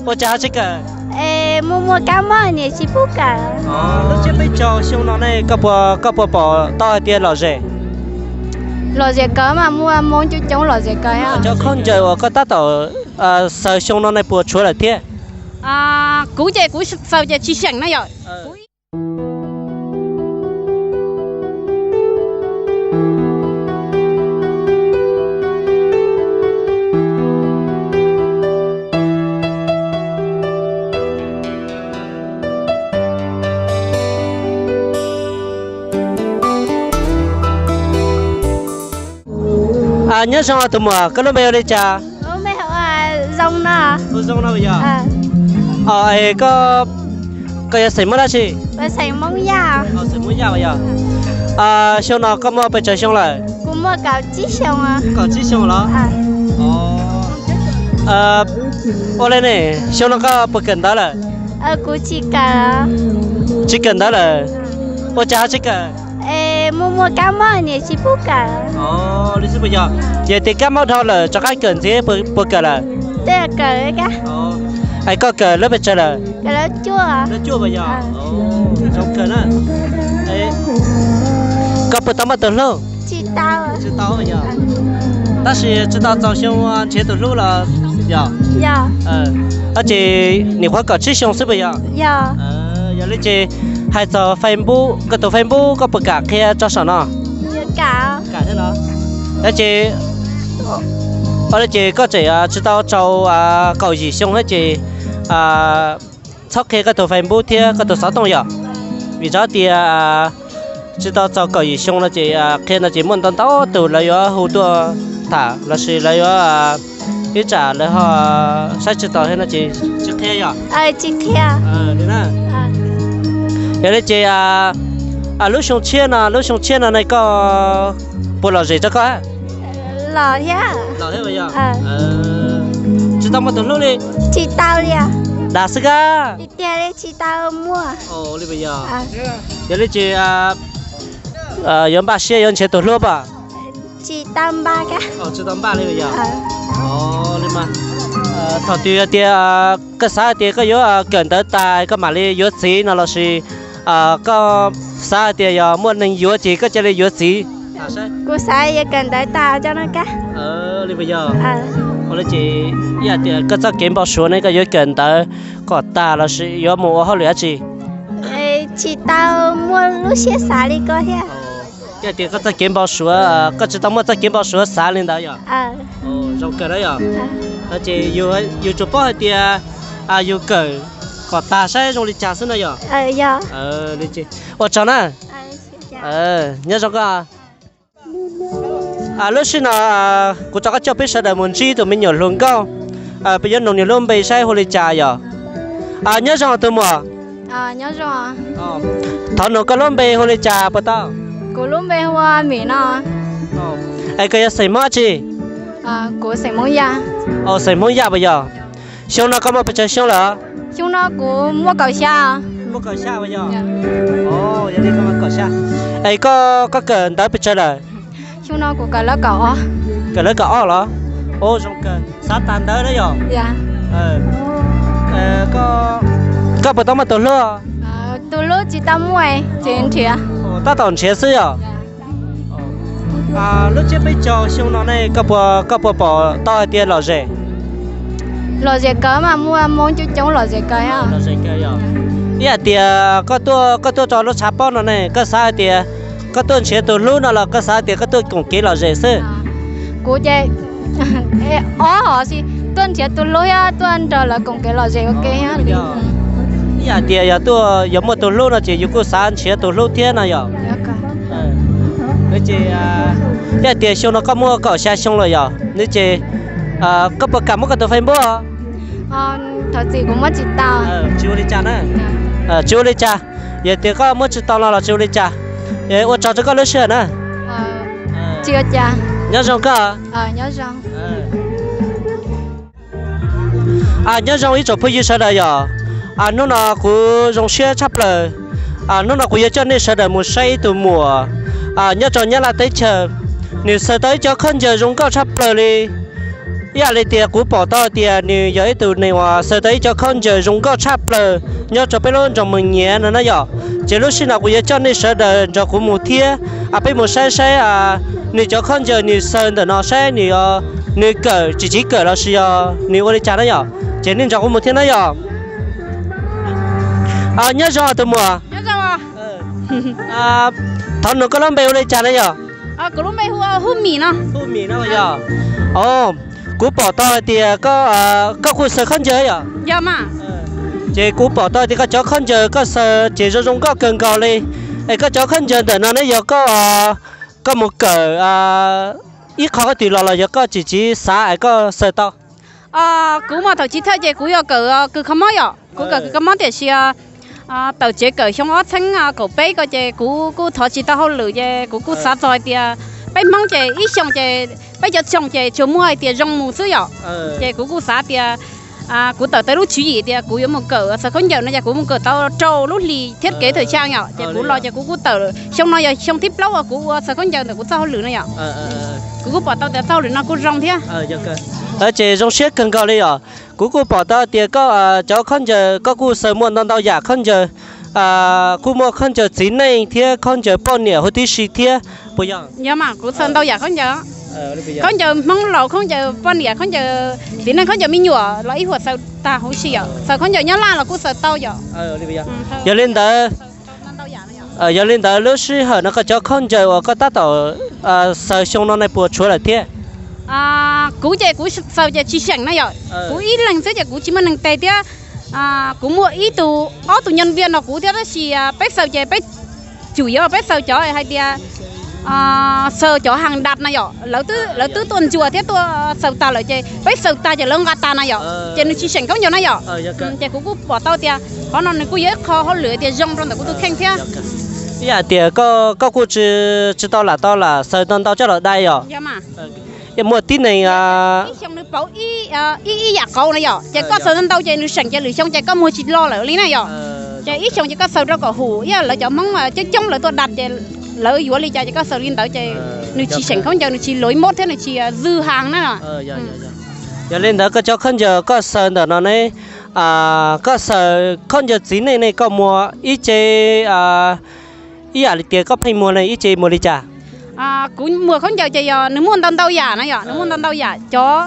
Ua cas ho tsis kawm? Es muaj muaj kab mob niam tsis pub kawm. Lub tsiab peb caug xyoo no ne, koj puas, koj puas pom tau hais tias lom zem? Lom zem kawg mas muaj hmoov coob coob lom zem kawg. Cov khaub ncaws uas koj tab tom xaws xyoo no ne puas tshuav lawm thiab? Kuv ces kuv xaws ces tsis xyeem na yom. Nyob zoo tus muam, koj lub npe hu li cas? Zoo no. Hu Zoo no yog? Es koj, koj yog xeem Hmoob dab tsi? Xeem Hmoob Yaj yog? Xyoo no koj muaj pes tsawg xyoo lawm? Kaum tsib xyoo los? Ua li ne, xyoo no koj puas kawm ntawv lawm? Tsis kawm ntawv lawm? Ua cas ho tsis kawm? Muaj muaj kab mob niam tsis pub kawm. Li xwb puas yog? Yog tias kab mob dhau lawm rov qab kawm ntxiv puas kawm lawm? Es koj kawm lub pes tsawg lawm? Lub cuaj puas yog? Zoo kawg na. Koj puas tau muaj tus hlub? Tsis tau. Tab sis tsis tau txaus xyoo nrhiav tus hlub los yog? Tab sis nim qhuav kaum tsib xyoo xwb puas yog? Yog li ces hais txog Facebook, koj tus Facebook koj puas kam qhia tso saum no? Tab sis, ua li ces koj tseem tsis tau txaus kaum yim xyoo thiab ces txhob qhia koj tus Facebook thiab koj tus xov tooj yom. Vim tias tsis tau txaus kaum yim xyoo no ces qhia no ces muaj ntau ntau tus lawv yuav hu tuaj tham los sis lawv yuav ib tsam lawv ho saib tsis taus no ces tsis qhia yom. Yog li ces lub xyoo tshiab no, lub xyoo tshiab no ne koj puas lom zem rau koj? Los thiab. Tsis tau muaj tus hlub li? Tsis tau li. Dag xwb kab. Tiag li tsis tau muaj. Yog li ces yuav npaj siab yuav nrhiav tus hlub pom? Tsis tau npaj kab. Tsis tau npaj li yog? Thaum twg tias koj xav hais tias koj yuav kawm ntawv tas koj mam li yuav txiv no los sis koj xav hais tias yog muaj neeg yuav ces koj cia li yuav txiv? Kuv xav yuav kawm ntawv tas coj no kab. Li puas yog? Ua li ces ib yam tias koj txoj kev npau suav ne koj yuav kawm ntawv kom tag los sis yuav mus ua hauj lwm dab tsi? Tsis tau muaj lub siab xav li ko thiab. Ib yam tias koj txoj kev npau suav, koj tsis tau muaj txoj kev npau suav xav li ntawd yom? Zoo kawg na yom. Ces yus tsuas paub hais tias yus kawm kom tag saib zoo li cas xwb na yom. Ua tsaug na. Nyob zoo koj. Lub sij no kuv rov qab coj peb sawv daws mus ntsib tus me nyuam hluas nkauj, peb yuav nug nws lub npe saib hu li cas yom. Nyob zoo tus muam. Thov nug koj lub npe hu li cas puas tau? Kuv lub npe hu Mim no. Es koj yog xeem Hmoob dab tsi? Kuv xeem Hmoob Yaj. Xeem Hmoob Yaj puas yog? Xyoo no koj muaj pes tsawg xyoo lawm? Xyoo no kuv muaj kaum xya. Muaj kaum xya puas yog? Yog li koj muaj kaum xya. Es koj, koj kawm ntawv pes tsawg lawm? Xyoo no kuv kawm lawv kaum ob. Kawm lawv kaum ob los? Ua zoo kawg, xav tag ntawv na yom? Koj puas tau muaj tus hlub? Tus hlub tsis tau muaj, tseem nrhiav. Tab tom nrhiav xwb yom? Lub tsiab peb caug xyoo no ne koj puas, koj puas pom tau hais tias lom zem? Lom zem kawg mas muaj hmoov coob coob lom zem kawg. Ib yam tias koj tuaj, koj tuaj rau lub tshav pob no ne koj xav hais tias koj tuaj nrhiav tus hlub no los koj xav hais tias koj tuaj koom kev lom zem xwb? Kuv ces ob hom xwb, tuaj nrhiav tus hlub thiab tuaj nrog lawv koom kev lom zem ua ke. Ib yam tias yog tuaj yog muaj tus hlub no ces yus kuj xav nrhiav tus hlub thiab no yom? Ces ib yam tias xyoo no koj muaj kaum xya xyoo lawm yom, ces koj puas kam muab koj tus Facebook? Tsis ua li cas na. Tsis ua li cas. Yog tias koj muab tsis tau no los tsis ua li cas. Ua tsaug rau koj lub sij hawm na. Nyob zoo koj. Nyob zoo ib tsoom phooj ywg sawv daws yom. Hnub no kuv zoo siab tshaj plaws. Hnub no kuv yuav coj nej sawv daws mus saib ib tug muam nyob rau Nyab Laj teb chaws. Nws xaws tau ib co khaub ncaws zoo nkauj tshaj plaws li. Ib yam li tias kuv pom tau tias nws yog ib tug neeg uas xaws tau ib cov khaub ncaws zoo nkauj tshaj plaws nyob rau peb lub nroog Moos Nyiav no na yom. Ces lub sij hawm no kuv yuav coj nej sawv daws nrog kuv mus thiab, peb mus saib saib nws cov khaub ncaws nws xaws ntawm no saib nws, nws kawm tsis tsis kawm los sis yog nws ua li cas na yom. Ces nej nrog kuv mus thiab na yom. Nyob zoo tus muam. Thov nug koj lub npe hu li cas na yom? Kuv lub npe hu Hub Mis no. Hub Mis no yog. Kuv pom tau hais tias koj kuj xaws khaub ncaws yom? Ces kuv pom tau tias koj cov khaub ncaws koj xaws ces zoo zoo nkauj kawg nkaus li. Es koj cov khaub ncaws ntawm no ne yog koj, koj mus kawm ib qho qhov twg los los yog koj tsis tsis xav es koj xaws tau? Kuv mas thaum chiv thawj ces kuv yog kawm kws kho mob yom, kuv kawm kws kho mob tiam sis tawm tsev kawm xyoo ob txheeb kaum peb ko ces kuv kuj thov tsis tau hauj lwm ces kuv kuj xav txog hais tias peb Hmoob ces ib xyoo ces peb cov tsoog ces tsuas muaj hais tias zoo mus xwb yom. Ces kuv kuj xav tias kuv tawm tau lub tswv yim tias kuv yuav mus kawm xaws khaub ncaws no ces kuv mus kawm tau rau lub hlis thiab kev thawm xyaa yom, ces kuv los ces kuv kuj tawm xyoo no yog xyoo thib plaub uas kuv ua xaws khaub ncaws ntawm kuv txoj hauj lwm no yom. Kuv kuj pom tau tias txoj hauj lwm no kuj zoo thiab. Ces zoo siab kawg nkaus li yom. Kuv kuj pom tau tias koj cov khaub ncaws koj kuj xaws muaj ntau ntau yam khaub ncaws, kuj muaj khaub ncaws txiv neej thiab khaub ncaws poj niam huv tib si thiab puas yog? Yog mas kuv xaws ntau yam khaub ncaws, khaub ncaws Hmoob laus, khaub ncaws poj niam, khaub ncaws txiv neej, khaub ncaws me nyuam los ib huam xaws tag huv si yom, xaws khaub ncaws Nyab Laj los kuj xaws tau yom. Yog li ntawd, yog li ntawd lub sij hawm no koj cov khaub ncaws uas koj tab tom xaws xyoo no na puas tshuav lawm thiab? Kuv ces kuv xaws ces tsis seem na yom, kuv ib leeg xwb ces kuv tsis muaj neeg tes thiab. Kuv muaj ib tug ob tug nyob viaj no kuv thiab tab sis peb xaws ces peb cum yuav peb xaws cov hais tias xaws cov haas dam na yom, lawv twb tuaj ntsuas thiab tuaj xaws tas lawm ces peb xaws tas ces lawv nqa tas na yom, ces nws tsis seem khaub ncaws na yom. Ces kuv kuj pom tau tias qhov no nws kuj yog ib qho hauj lwm tias zoo rau ntawm kuv tus kheej thiab. Ib yam tias koj kuj tsis tau lam tau lam xaws ntau ntau coj los dai yom. Muaj tib neeg ib xyoo nws pauv ib ib yam qauv na yom, ces koj xaws ntau ntau ces nws seem ces lwm xyoo ces koj muag tsis lo lawm li na yom. Ces ib xyoo ces koj xaws rau kom hum ib yam lawv cov Hmoob coob coob lawv tuaj dam ces lawv yuav li cas ces koj xaws li ntawd ces nws tsis seem khaub ncaws, nws tsis lov mos thiab nws tsis zwj haas na. Yog li ntawd koj cov khaub ncaws koj xaws ntawm no ne, koj xaws khaub ncaws txiv neej ne koj muag ib ce, ib yam li tias koj pheej muag ne ib ce muag li cas? Kuv muag khaub ncaws ces yog nws muaj ntau ntau yam na yom, nws muaj ntau ntau yam, cov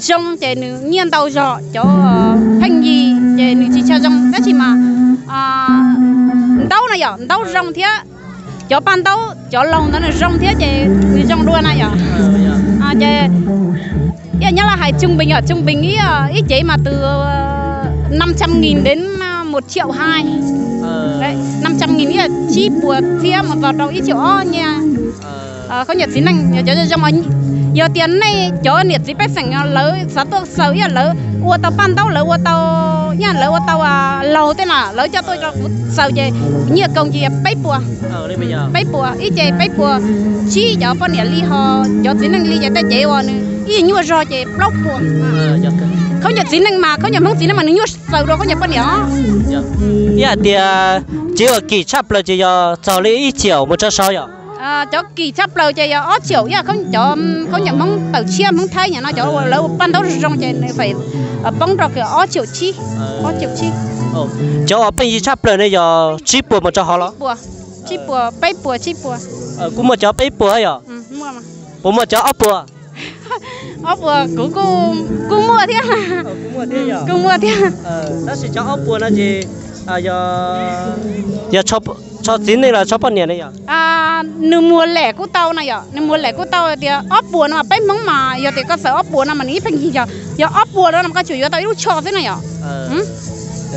zoo ces nws nyiaj ntau zog, cov pheej yig ces nws tsis tshua zoo tab sis mas ntaub na yom, ntaub zoo thiab, cov paj ntaub cov laug ntawd nws zoo thiab ces nws zoo dua na yom. Ces ib yam Nyab Laj hais trung bình yom, trung bình ib, ib cev mas từ năm trăm nghìn đến một triệu hai, năm trăm nghìn ib yam tsib puas txhiab mus txog rau ib triệu ob nyiaj. Khaub ncaws txiv neej cov zoo, yog tias nej cov niam txiv pej xeem lawv xav tuaj xaws ib yam lawv ua tau paj ntaub, lawv ua tau, ib yam lawv ua tau laug tej na, lawv coj tuaj rau kuv xaws ces kuv nyiaj koom ces yog peb puas, peb puas ib ce, peb puas tsib cov poj niam li ho cov txiv neej li ces tej cev uas nws ib nyuaj zog ces plaub puas. Khaub ncaws txiv neej mas khaub ncaws Hmoob txiv neej mas nws nyuaj xaws dua khaub ncaws poj niam os. Ib yam tias cev uas kim tshaj plaws ces yog txog li ib triệu mus rau saud yom? Cov kim tshaj plaws ces yog ob triệu ib yam, cov khaub ncaws Hmoob tawm tshiab Hmoob Thaib nyam no cov uas lawv ua paj ntaub zoo zoo ces nws phải poob rau ob triệu tsib, ob triệu tsib. Cov uas pheej yig tshaj plaws ne yog tsib puas mus rau hauv los? Tsib puas, peb puas, tsib puas. Kuj muaj cov peb puas yom? Puas muaj cov ob puas? Ob puas kuv kuj muaj thiab. Kuj muaj thiab. Tab sis cov ob puas no ces yog tsho txiv neej los tsho poj niam ne yom? Nws muag lem kuj tau na yom, nws muag lem kuj tau tias ob puas no mas peb Hmoob mas yog tias koj xaws ob puas no mas nws ib pheej yig yog, yog ob puas no mas koj tsuas yuav tau ib lub tsho xwb na yom.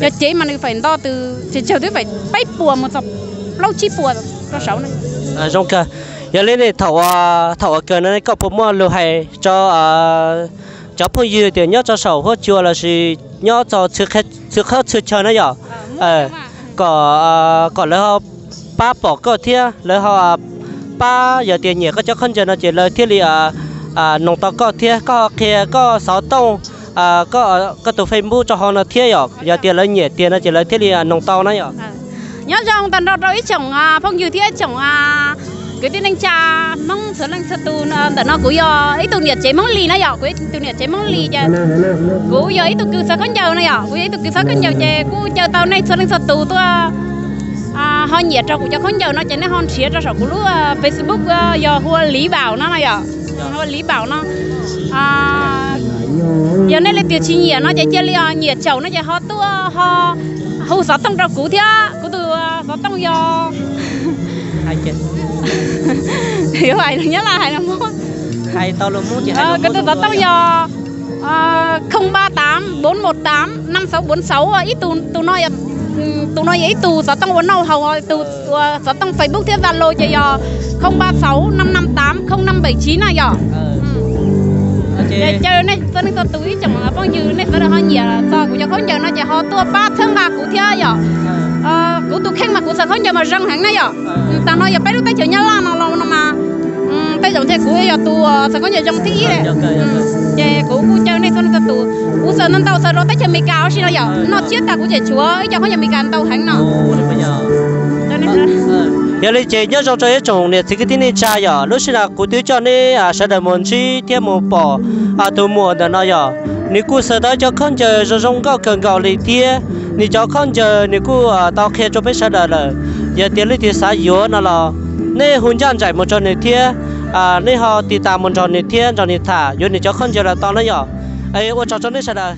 Yog cev mas nws phải nto từ, ces tsawg twb phải peb puas mus txog plaub tsib puas rau saud na. Zoo kawg. Yog li ne thaum, thaum uas kawm no koj puas muaj lus hais rau cov phooj ywg tias nyob rau saum huab cua lossis nyob txog txhua qhov txhua chaw na yom, kom, kom lawv ho pab pom koj thiab lawv ho pab, yog tias nyiam koj cov khaub ncaws no ces lawv thiaj li noog tau koj thiab koj ho qhia koj xov tooj, koj tus Facebook rau hauv no thiab yom, yog tias lawv nyiam tiag no ces lawv thiaj li noog tau na yom. Nyob zoo tag nrho rau ib tsoom phooj ywg thiab ib tsoom Kwv tij neej tsa Hmoob txhua leej txhua tus, ntawm no kuv yog ib tug niam tsev Hmoob Lis na yom, kuv yog ib tug niam tsev Hmoob Lis ces kuv yog ib tug kws txawv khaub ncaws na yom, kuv yog ib tug kws txawv khaub ncaws ces kuj caw tau nej txhua leej txhua tus tuaj ho nyiam rau kuv cov khaub ncaws no ces nej ho nrhiav rau saum kuv lub Facebook yog hu ua Lis Vaum no no yom, hu ua Lis Vaum no. Yog nej leej twg tsis nyiam no ces cia li nyiam tsaum no ces ho tuaj ho hu xov tooj rau kuv thiab, kuv tus xov tooj yog, yuav hais lus Nyab Laj hais lus Hmoob, kuv tus xov tooj yog không ba tám bốn một tám năm sáu bốn sáu, ib tug, tus no, tus no yog ib tug xov tooj ua noj haus, tus xov tooj Facebook thiab Zalo ces yog không ba sáu năm năm tám không năm bảy chín na yom. Ces caw nej txhua leej txhua tus ib tsoom phooj ywg nej sawv daws ho nyiam txog kuv cov khaub ncaws no ces ho tuaj pab txhawb nqa kuv thiab yom. Kuv tus kheej mas kuv txawv khaub ncaws mas zoo heev na yom. Tag no yog peb lub teb chaws Nyab Laj no los no mas tej zaum ntshe kuv yog tus txawv khaub ncaws zoo thib ib. Ces kuv kuj caw nej txhua leej txhua tus, kuv txawm ntau ntau txawm rau teb chaws Amelikas ua si no yom, noj tsiab tag kuv tseem tshuav ib co khaub ncaws Amelikas ntau heev no. Yog li ces nyob zoo rau ib tsoom niam txiv kwv tij neej tsa yom, lub sij hawm no kuv twb coj nej sawv daws mus ntsib thiab mus pom tus muam ntawm no yom, nws kuj xaws tau cov khaub ncaws zoo zoo nkauj kawg nkaus li thiab. Nws cov khaub ncaws nws kuj tau qhia rau peb sawv daws lawm. Yog tias leej twg xav yuav no los nej hu ncaj nraim mus rau nws thiab, nej ho tiv tas mus nrog nws thiab nrog nws tham yuav nws cov khaub ncaws los tau na yom. Ua tsaug rau nej sawv daws.